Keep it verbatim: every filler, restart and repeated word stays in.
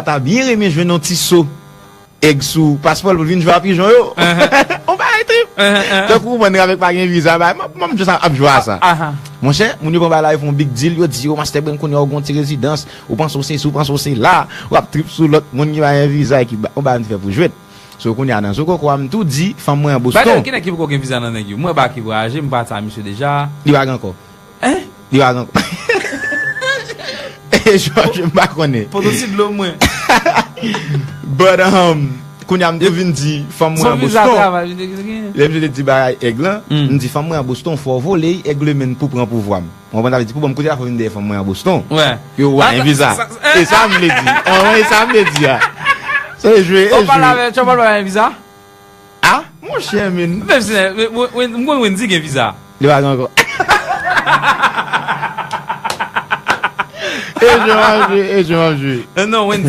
ta byen renmen jwenn yon ti so èg sou paspò l pou l vin jwe a pijon yo. On bagay trip. Tankou ou konprann avèk pa gen viza, bay, m ap jwe sa, ap jwe a sa. Monchè, moun yo pran bagay la, yo fè yon big deal, yo di, yo, Master Brand, kounye a ou gen yon ti rezidans, ou panse w se si, ou panse w se la, w ap trip sou lòt moun ki pa gen viza, e ki ba, yon bagay m te fè pou jwèt. So, kounye a nan zo koko a, m tou di, fanm mwen an Boston. By the way, ki nèg ki poko gen viza nan nèg yo? Mwen ba ki vwayaje, m pati a misye deja. Li pa gen ankò. Hein? Li pa gen ankò. E Jòj, m pa konnen. Poto ti dlo mwen. But, um, kounye a m tou vin di fanm mwen an Boston. Travay, vin te gen. Lè misye te di bagay èg lan, m di fanm mwen an Boston, fò w vole èg le menn pou pran pouvwa m. Ou konprann sa vle di, pou ban m kote la fò vin dèyè fanm mwen an Boston. Wè. Yo, ou pa gen viza. E sa m vle di. Ou konprann, e sa m vle di a. Se jwe, e jwe. Ou pale avè, ou pale avè viza? Ah, monchè, men. Menm si, m konn Wendy gen viza. Li pa gen ankò. E jwe, m ap jwe, e jwe, m ap jwe. Non, Wendy.